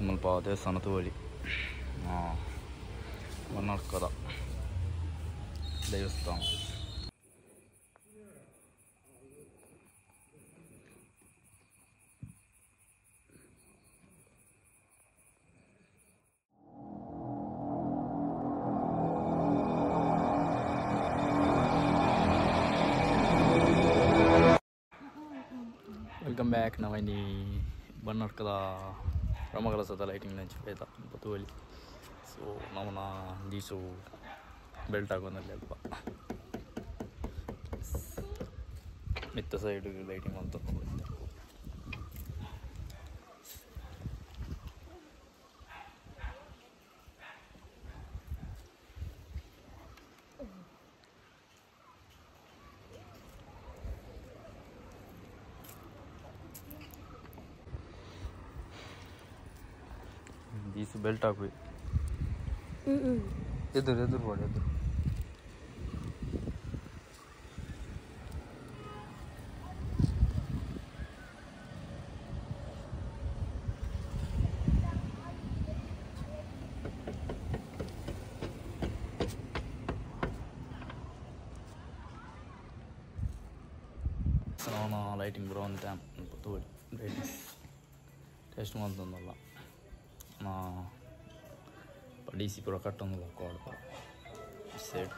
ಮುಲ್ಪ ದೇವಸ್ಥಾನ ತೂವೊಲಿ ಮನ್ನಾರ್ಕದ ದೇವಸ್ಥಾನ. Welcome back. ನವೈನಿ ಬನ್ನರ್ಕದ ಬ್ರಹ್ಮಕಲಸದ ಲೈಟಿಂಗ್ ಲಂಚ್ ಪೇತ ತೂವೊಲಿ. ಸೊ ನಮನ ದೀಸು ಬೆಲ್ಟ್ ಹಾಕೊಂದಲ್ಲಿ ಅಲ್ಪ ಮಿತ್ತ ಸೈಡ್ ಲೈಟಿಂಗ್ ಅಂತ ದೀಸು ಬೆಲ್ಟ್ ಹಾಕುವೆ. ಎದುರು ಎದುರು ಬಾಡಿ ಎದುರು. ಲೈಟಿಂಗ್ ಬರೋ ಅಂತ ತೂವೊಲಿ ಬ್ರೈಟ್ನೆಸ್ ಟೆಸ್ಟ್ ಮಂತೊಂದುಲ್ಲ ಡಿ ಸಿ ಪೂರ ಕಟ್ಟೊಂದುಲ್ಲ ಕೋಡ್ ಪೂರ ಸೈಡ್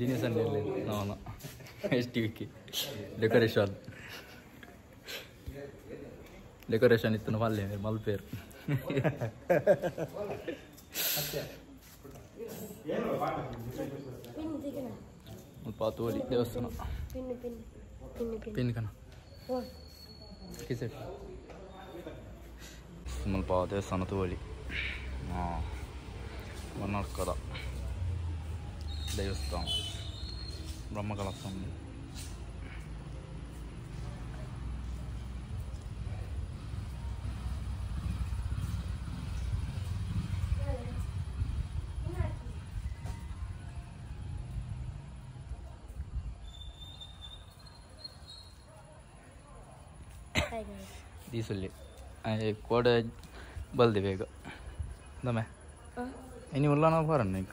ದಿನೇಶ್ ನಾನು S T Vicky decoration decoration ಇತ್ತು ಮಲ್ಲೆ ಮಲ್ಪೇರು ಮುಲ್ಪ ತೂವೊಲಿ ದೇವಸ್ಥಾನ ಪಿನ್ ಕಣ ಕಿಸೆಟ್ ಮುಲ್ಪ ದೇವಸ್ಥಾನ ತೂವೊಲಿ ಮನ್ನಾರ್ಕದ ದೇವಸ್ಥಾನ ಬ್ರಹ್ಮಕಲಸ. ದೀಸುಲ್ಲಿ ಕೋಡೆ ಬಲ್ದಿ ಬೇಗ ದಮೆ ಇನಿ ಉಲ್ಲಾನ ಬಾರಣ್ಣ ಈಗ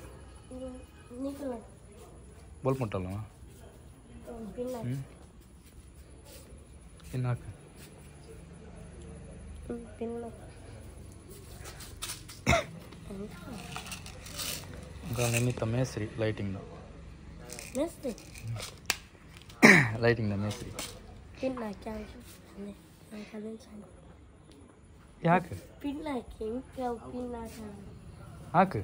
ಬಲ್ಪ್ ಮುಟ್ಟಲ್ಲ ಪಿನ್ ಹಾಕು ನಿನ್ನಿತ್ತ ಮೇಸ್ರಿ ಲೈಟಿಂಗ್ ಲೈಟಿಂಗ್ ಮೇಸ್ರಿ ಯಾಕೆ ಹಾಕು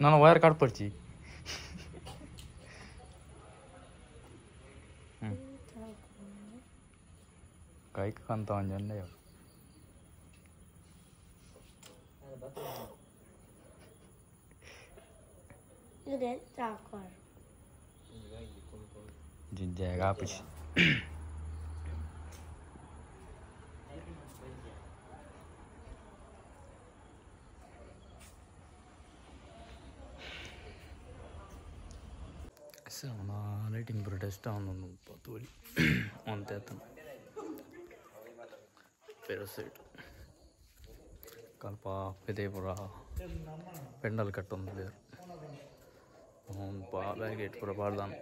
ನಾನು ವೈರ್ ಕಟ್ ಪಡ್ಚಿ ಕೈಕ್ ಕಂತ ಒಂಜಿ ಜಿಜ್ಜಾಗ ಆಪುಜಿ ಲೈಟಿಂಗ್ ಪೂರ ಟೆಸ್ಟ್ ಆವೊಂದುಂಡು ಮುಲ್ಪ ತೂವೊಲಿ ಒಂತೆ ಆತುಂಡು ಪೆರ ಸೈಡ್ ಕಲ್ಪ ಪಿದೈ ಪೂರ ಪೆಂಡಲ್ ಕಟ್ಟೊಂದುಲ್ಲೆರ್ ಮುಲ್ಪ ಬ್ಯಾರಿಕೇಡ್ ಪೂರ ಪಾಡ್ದಾನ.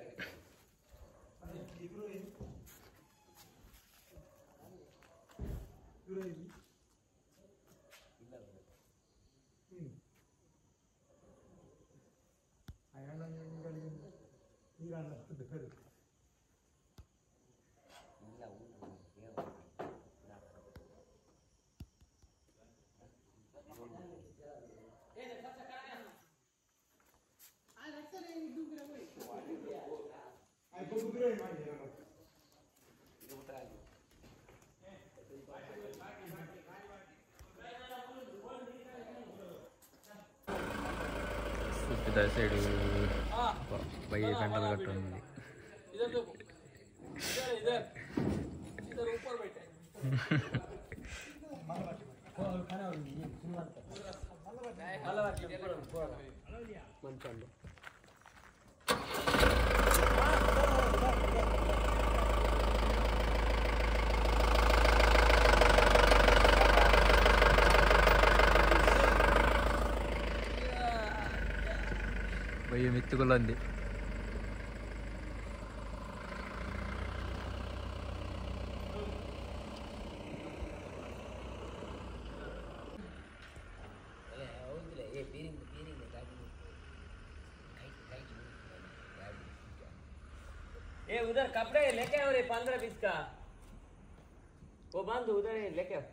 ಸೈಡ್ ಬೈ ಪೆಂಡಲ್ ಕಟ್ಟೊಂದು ಬಯ್ಯ ಮಿತ್ತುಕೊಲ್ಲಂದಿ ए उधर कपड़े लेके आओ रे 15-20 का वो बांध उधर लेके आओ।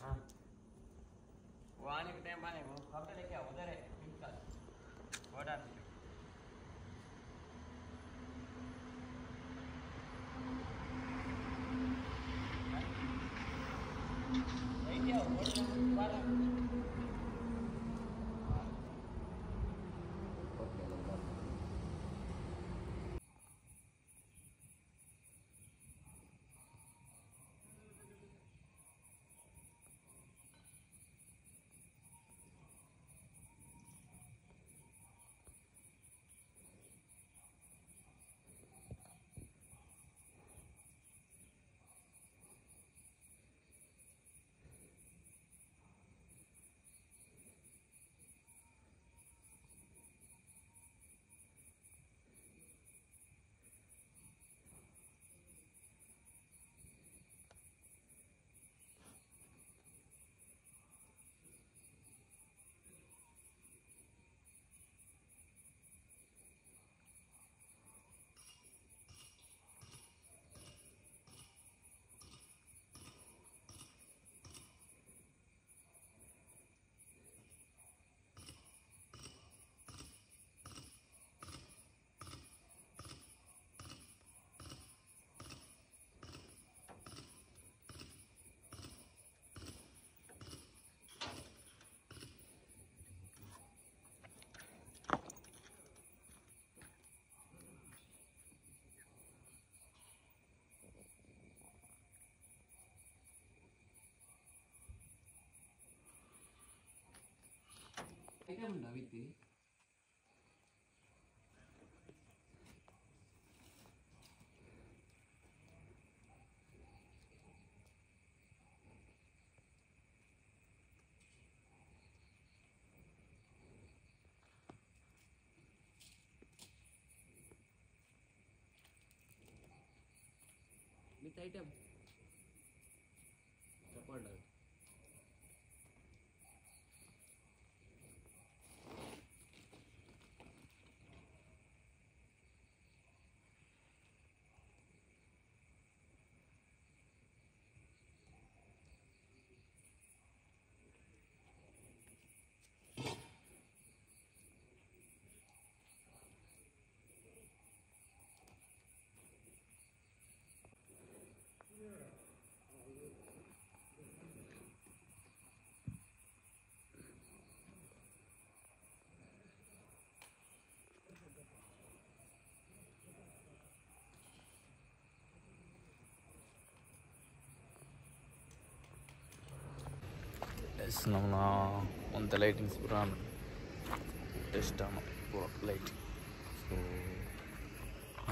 हाँ वो आने के टाइम आने वो कपड़े लेके आओ उधर है ऑर्डर। लेके आओ with item support. Yes ನಮ್ಮನ್ನ ಒಂತೆ ಲೈಟಿಂಗ್ಸ್ ಪೂರ ಟೆಸ್ಟ್ ಆನ ಪೂರ ಲೈಟಿಂಗ್. ಸೊ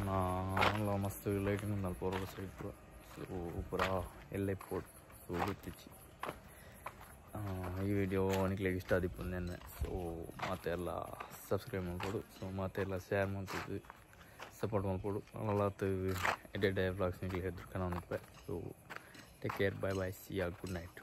ನಾ ಮಸ್ತ್ ಲೈಟಿಂಗ್ ಉಂದಲ್ ಪೂರ ಸೈಡ್ ಪೂರ. ಸೊ ಪೂರ ಎಲ್ಲೆ ಪೋಟ್. ಸೊ ಗೊತ್ತಿಚ್ಚಿ ಈ ವಿಡಿಯೋ ನಿಕ್ಲೆಗ್ ಇಷ್ಟ ಆದಿಪ್ಪುಂದು. ಸೊ ಮಾತೆಲ್ಲ ಸಬ್ಸ್ಕ್ರೈಬ್ ಮಲ್ಪೊಡು. ಸೊ ಮಾತೆಲ್ಲ ಶೇರ್ ಮಲ್ತುದು ಸಪೋರ್ಟ್ ಮಲ್ಪೊಡು. ನಲಾತ್ ಎಡ್ಡೆ ವ್ಲಾಗ್ಸ್ ನಿಕ್ಲೆಗ್ ಎದುರು ಕನವೊಂದಿಪ್ಪೆ. So take care, bye bye, see ya, good night.